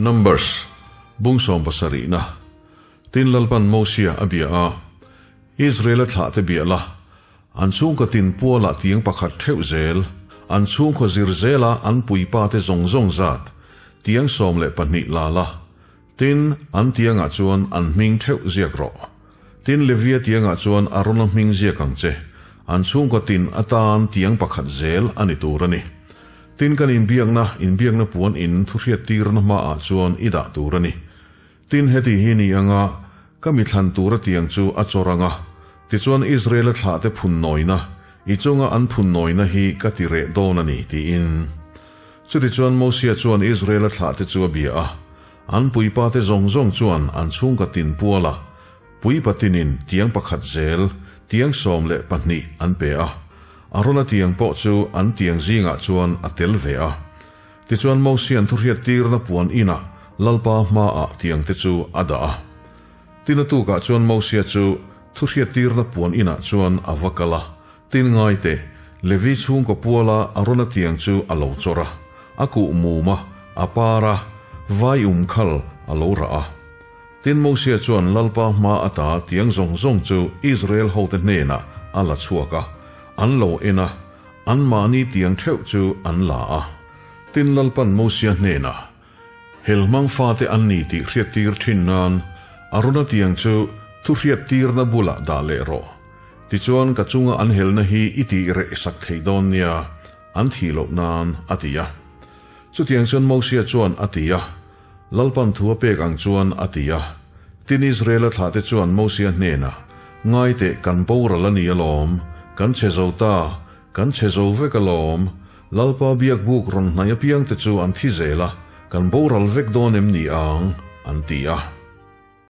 Numbers, bung sawmpasarihna. Tin Lalpan Mosia a bia a, Israela thlahte bia la, an chhungkaw tin pualah tiang pakhat theuh zel, an chhungkaw zir zela an puipate zawng zawng zat, tiang 12 la la. Tin, an tiangah chuan an hming theuh ziak rawh. Tin, Levia tiangah chuan Arona hming ziak ang che. An chhungkaw tin atan tiang pakhat zel a ni tur a ni. Tin, kan inbiakna, inbiakna puan in thuhriat tirna hmaah chuan i dah tur a ni. Tin, heti hi ni anga ka mi thlan tura tiang chu a chawr anga, tichuan Israela thlahte phun nawina, i chunga an phun nawina hi ka ti reh dawn a ni, tiin. Chutichuan Mosia chuan Israela thlahte chu a bia a, an puipate zawng zawng chuan an chhungkaw tin puala puipatinin tiang pakhat zel, tiang 12 an pe a. Arona tiang pawh chu an tiang zingah chuan a tel ve a. Tichuan Mosia'n thuhriat tirna puan inah Lalpa hmaah tiangte chu a dah a. Tin a tukah chuan Mosia chu thuhriat tirna puan inah chuan a va kal a, Tin ngai teh, Levi chhungkaw puala Arona tiang chu a lo chawr a, a kuh mum a, a par a, vai um khal a lo rah a. Tin Mosia chuan Lalpa hma ata tiang zawng zawng chu Israel hote hnenah a la chhuak a, an lo en a, anmahni tiang theuh chu an la a. Tin Lalpan Mosia hnenah, Helhmang fate an ni tih hriattir thin nan Arona tiang chu thuhriattirna bulah dah leh rawh. Tichuan ka chunga an helna hi i tih reh sak thei dawn nia, an thih loh nan, a ti a. Chutiang chuan Mosia chuan a ti a, Lalpan thu a pek ang chuan a ti a. Tin Israela thlahte chuan Mosia hnenah, Ngai teh kan boral a ni alawm, kan chhe zo ta, kan chhe zo vek alawm, Lalpa biak buk rawn hnaih apiangte chu an thi zel a, kan boral vek dawn em ni ang? an ti a.